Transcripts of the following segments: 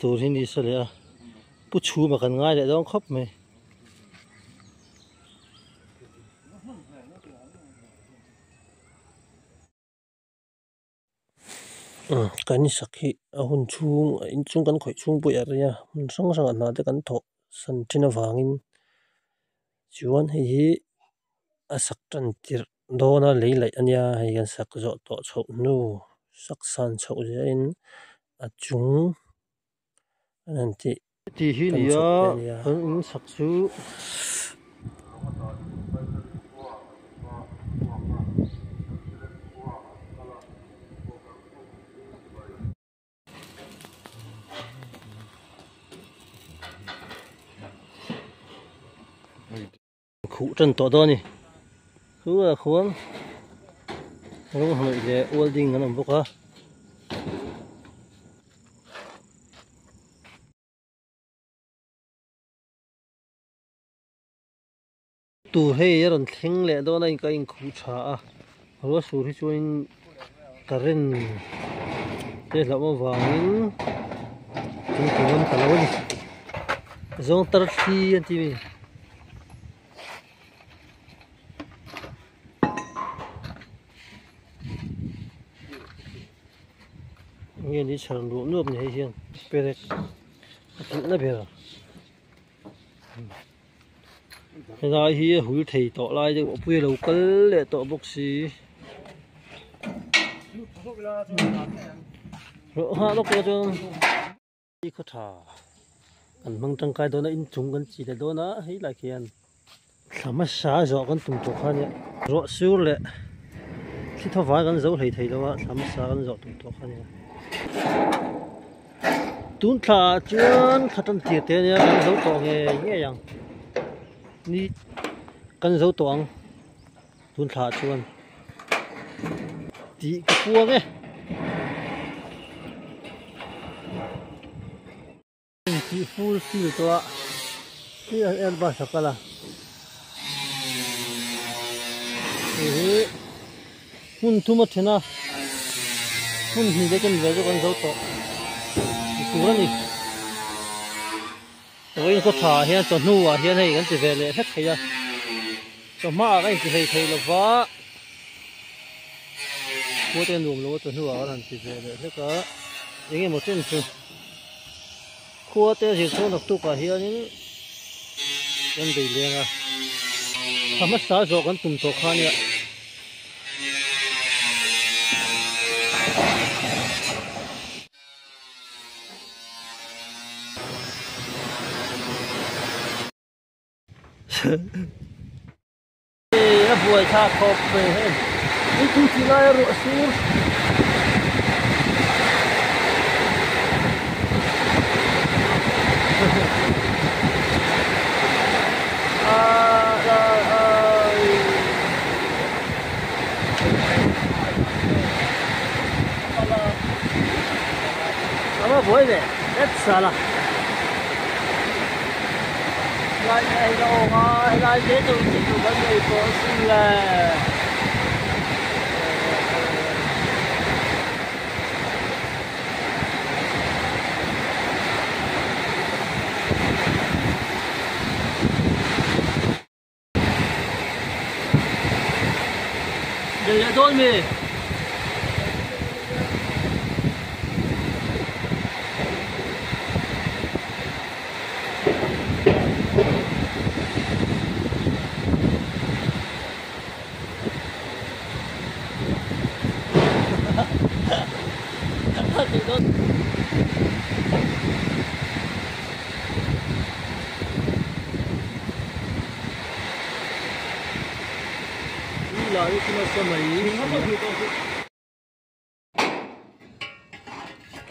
tur hi ni se leh a pu chhuma kan ngai leh dawn khawp mai. Kan sak hi a hun chhung a inchhung kan khawih chhung pawh i a rei a hmun hrang hrang ah hna te kan thawh san thin avangin chuan hei hi a sak tan tirh dawn a lei laih a nia hei kan sak zawh tawh chhoh hnu sak san chhoh zelin a chung an han tih Ti hi ni a kan in sak chu Khuh tan tawh dawn a ni. Chu ah khuan rawng hnawih leh welding an awm bawk a. Tur hei a rawn thleng leh dawn a ka inkhuh tha a ruah sur hi chuanin current te hlauh avangin thingkung an ta lo a ni zawng tar thli an ti mi. Nge ni chhar nuam nuam ni hei hian perek a kilh na ber helai hi a hul thei tawh lai deuh a pui a lo kal leh tawh bawk si rawh nghah lawk la chuan i khaw tha kan hmang tangkai dawn a inchung kan chi leh dawn a hei lai khian thla hmasa zawh kan tum tawh kha nia ruah sur leh thli thaw vai kan zo hlei thei lo a thla hmasa kan zawh tum tawh kha nia tun thla ah chuan thla tan tir te ania kan zo tawh ngei ngei ang ni kan zo tawh ang tun thla ah chuan tih ka puang e. Tih full fill tawh a khi an air bus a kal a hei hi hmun thum a then a hmun hnih te ken ve chu kan zo tawh ti tur a ni vawiin khaw tha ah hian chawhnu ah hian hei kan ti ve leh hlek thei a chawhma ah ka inti hlei thei lova khua te nuam lo a chawhnu ah kan han ti ve leh hlek a eng emaw chen chu. Khua te zir chuan naktuk ah hianin kan bei leng a, thla hmasa zawh kan tum tawh kha ania. A buai thlak khawp mai hei in chung chih lai a ruah sur a buai ve et sala. Lai hei la awm a helai te chu chi chu kan nei tawh asin le. Dei leh dawn mi.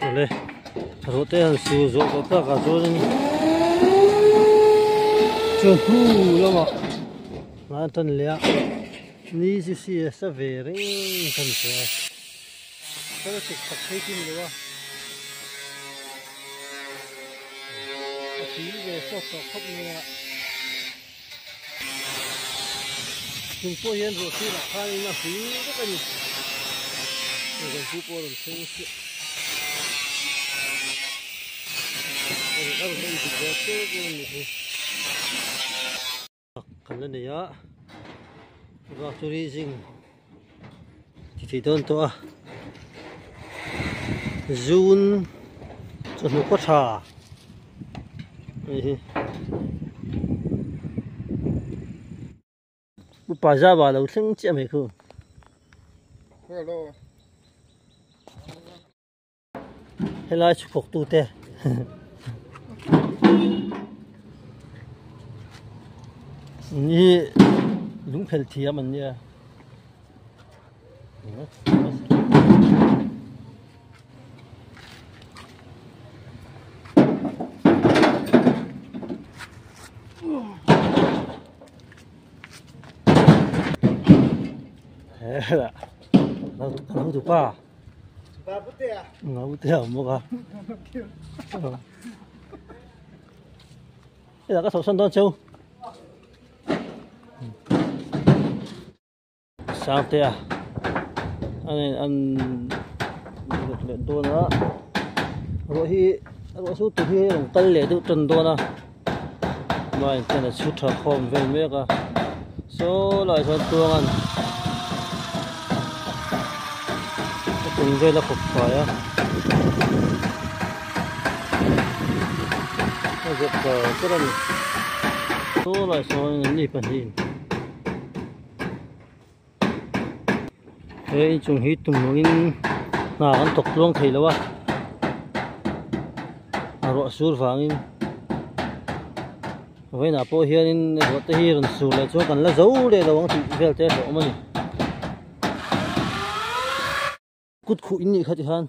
Awle rawh te han su zawh tawh tak ah chuanin chawhnu lamah a tan leh a ni chu si a sa ve reng kan tawh a kal chuk chak phei chu ni lo a a tui ve sawt tawh khawp mai a. Chung pawh hian ruah sirah khanin a hui vek a ni. Hei kan pu pawh a rawn thleng chiah. A rawn en dik ve tep a ni hi. Kan la nei a, bak chu rizing ti thei dawn tawh a, zun chawhnu khaw tha hei hi. Upa zava lo thleng chiah mai khu. Helai chu khawk tu te ni lung phel thiam an nia Hela lo tu pa Ngau te a bawk a Hei ka chhoh san dawn cheu Sang te a an leh dawn a ruah hi ruah chu tui hi a rawn kal leh deuh tan dawn a Mai ten a chhu tha khawm vel mek a saw lai chuan tuangan a tum vel a khawp fai a a zep char char a ni saw lai sawn an ni pahnihin he inchung hi tum angin hna kan thawk tluang thei lo a a ruah sur vangin vawiinah pawh hianin ruah te hi rawn sur leh chuan kan la zo leh lo ang tih vel te a hlauhawm a ni. Kut khuh in nih kha ti khan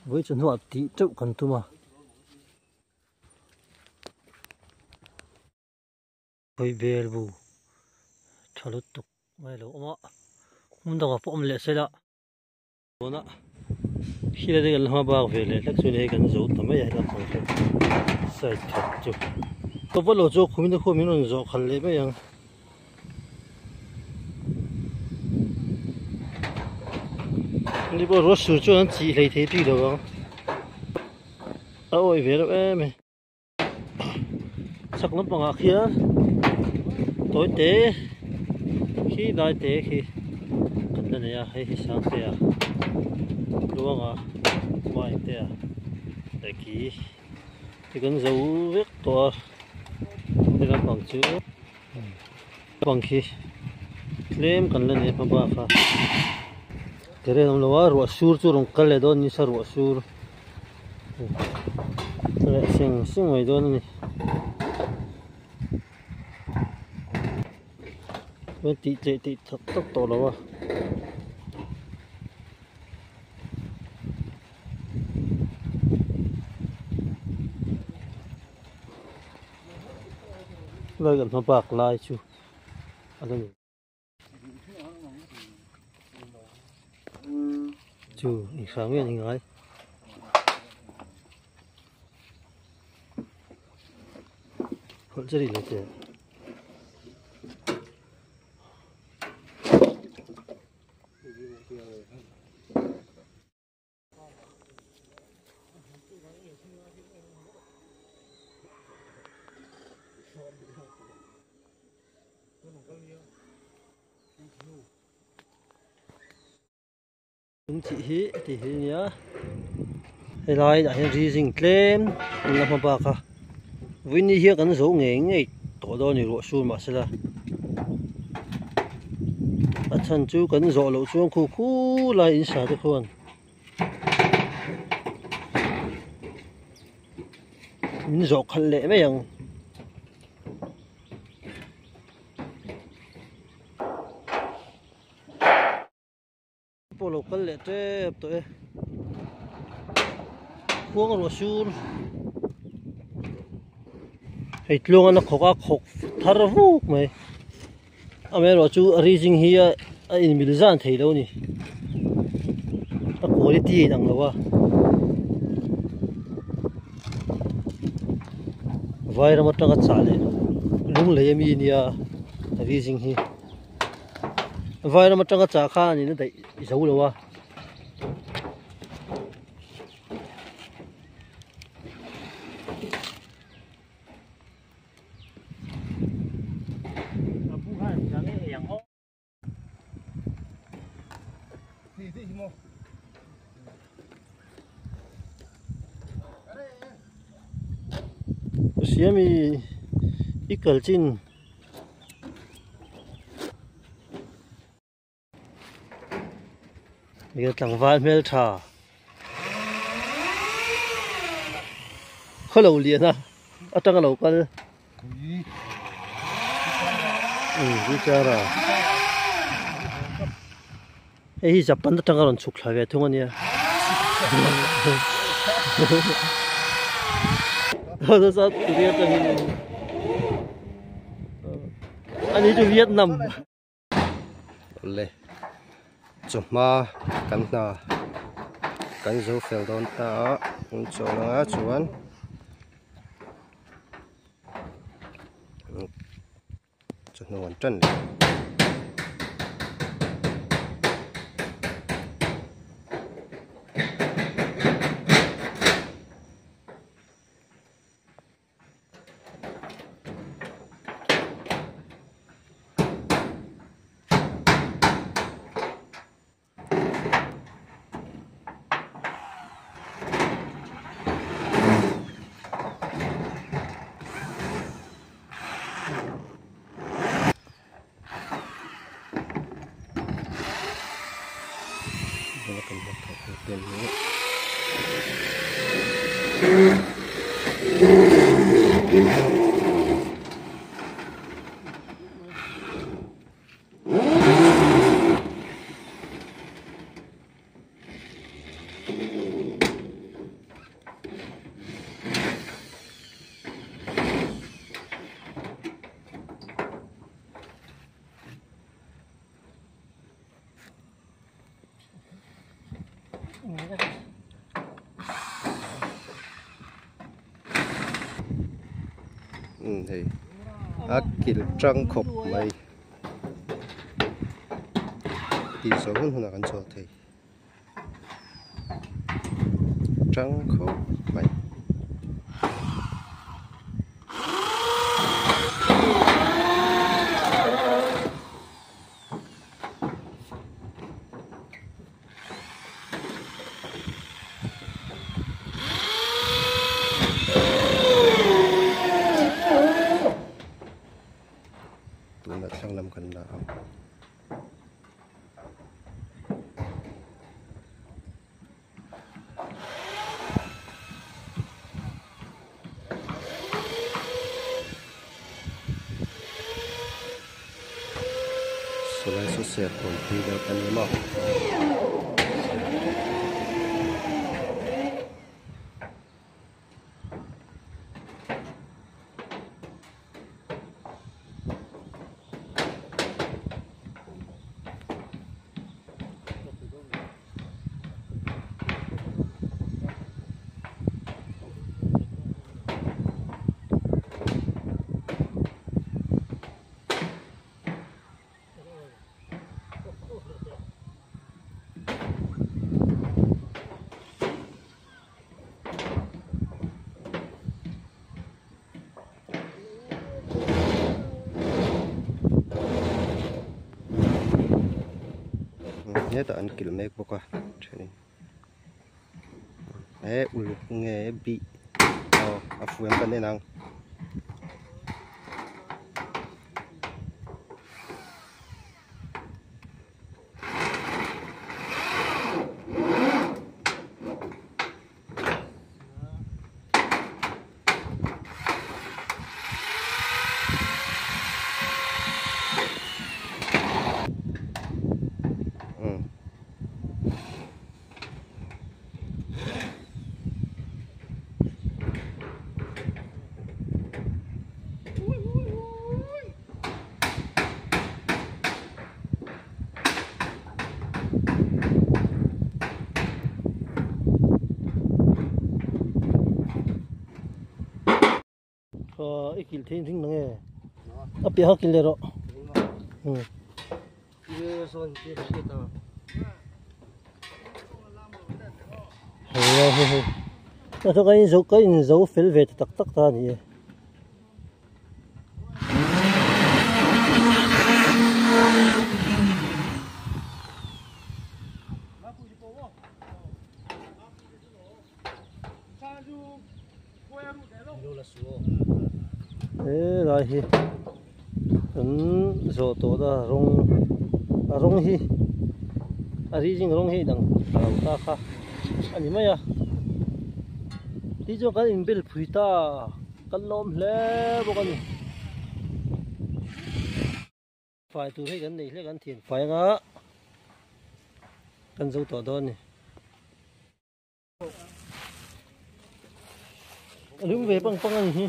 Vawi chu hnuah tih teuh kan tum a. Hawi bel bu tha lutuk mai lo awm a hmun dangah pawh awm leh se la. Tuna khi lai te kan la hma bak ve leh hlek chu ni hei kan zo ta mai a helai pang chu side khat chu ka va lo chu khumin a khuam in rawn zawh khalh leh mai ang. Ni pawh ruah sur chuan an chih hlei thei bik lo ang a awih ve reuh em e. Chak lampangah khian tawi te khi lai te khi kan la nei a hei hi Sangtea Tluanga Maite leh khi ti kan zo vek tawh a he lampang chu lampang khi tlem kan la nei a hma bak a terrain a awm lo a ruah sur chu rawn kal leh dawn a ni sa ruah sur. Leh seng seng mai dawn a ni chuan tih tleh tih tak tak tawh lo a lai kan hma bak lai chu a la ni. Chu inhrang nge ni ngai. Phawlh che rih lo teh. Lungchih hi tih hi ania helai ah hian rizing tlem an la hma bak a vawiin hian kan zo ngei ngei tawh dawn a ni ruah sur mahsela a chhan chu kan zawh loh chuan khu khu lai in sa te khuan min zawh khalh leh mai ang. Pawh lo kal leh tep tawh e khuang ruah sur hei tluang an a khawk a khawk thar vuk mai amaherawh chu a rizing hi a inmil zan thei lo a ni a quality a inang lo a vai ram atanga chah leh. Lunglei ami nia Rizing hi Vairam atanga chah khan an in a daih zo lo a. Siami i kal chin Nia tlangval hmel tha khaw lo lian a atanga lo kal hei hi Japan atanga rawn chhuk thla ve thung ania South Korea atangin ani chu Vietnam. Awle chawhma kan hna kan zo fel dawn ta a an chawl anga chuan chawhnu an tan leh. Um hei a kil tang khawp mai tih zawh hun hunah kan chhuak thei tang khawp mai. Tunah thlang lam kan la ang. Sawlai saw serkawn phei vel kan ni maw. Hetah an kilh mek bawk a thenin he uluk nge bih aw a fuan kan en ang. I kil theih in ring nang e. A piah kha kil leh rawh. Hei hei hei. Ka chu ka in zo ka in zo fel ve ta tak tak ta a ni e. He lai hi kan zawh tawh na rawng a rawng hi a rizing rawng hi inang ta lo ta kha a ni mai a ti chuan kan inbel phui ta kan lawm hle bawk a ni. Fai tur hi kan nei hle kan thian fai anga kan zo tawh dawn a ni. A lung ve pang pang a ni hi.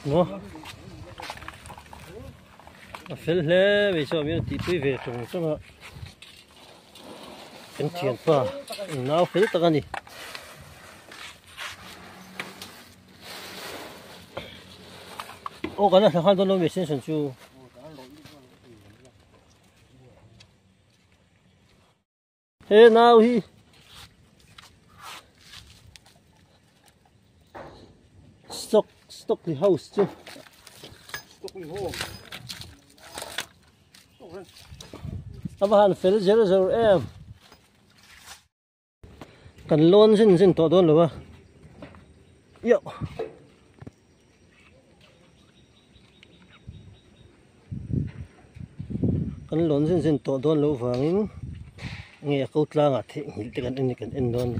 Maw a fel hle mai chuan min rawn tihpui ve ṭawng ṭawng a kan thianpa nau fel tak a ni. Aw kan la thla nghal dawn lo mi extension chu. He nau hi stock stock li house chu a va han fel zel zel em kan lawn zin zin tawh dawn lo a ioh kan lawn zin zin tawh dawn loh vangin nge a ko tlangah theihnghilh te kan en kan en dawn a ni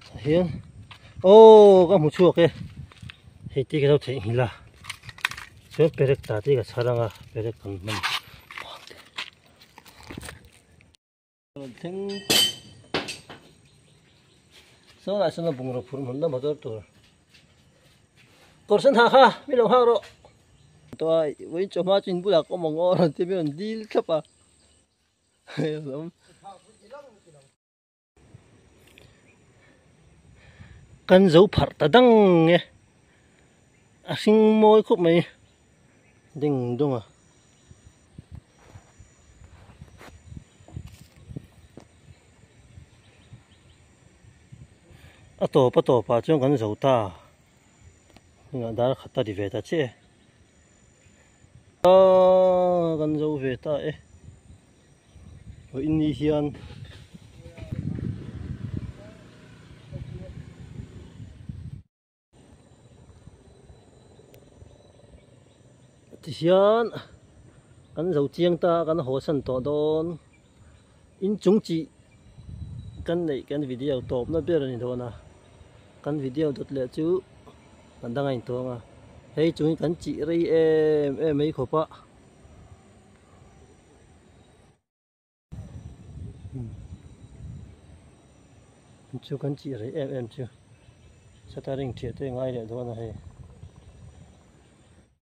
tah hian aw ka hmu chhuak e hei te ka lo theihnghilh a chuan perek tla te ka chhar ang a perek kan hman Thleng saw lah sawn a bungraw phurh hmun na motor tur kawr sen ha kha mi lo nghak rawh tawh a vawiin chawhma chu in bulah ka awm ang aw rawn ti a mi rawn dil thlap a hei a lawm kan zo pharh ta dang e a hring mawi khawp mai ding dawng a. A tawp a tawp ah chuan kan zo ta hengah dar khat a ri ve ta chiah e aaa kan zo ve ta e vawiin ni hian. Tihian kan zo chiang ta a kan haw san tawh dawn inchung chih kan neih kan video tawp na ber a ni dawn a kan video dawt leh chu kan dang a intuang a hei chung hi kan chih rei em em mai khawp a. Chu kan chih rei em em chu shuttering thiah te ngai leh dawn a hei.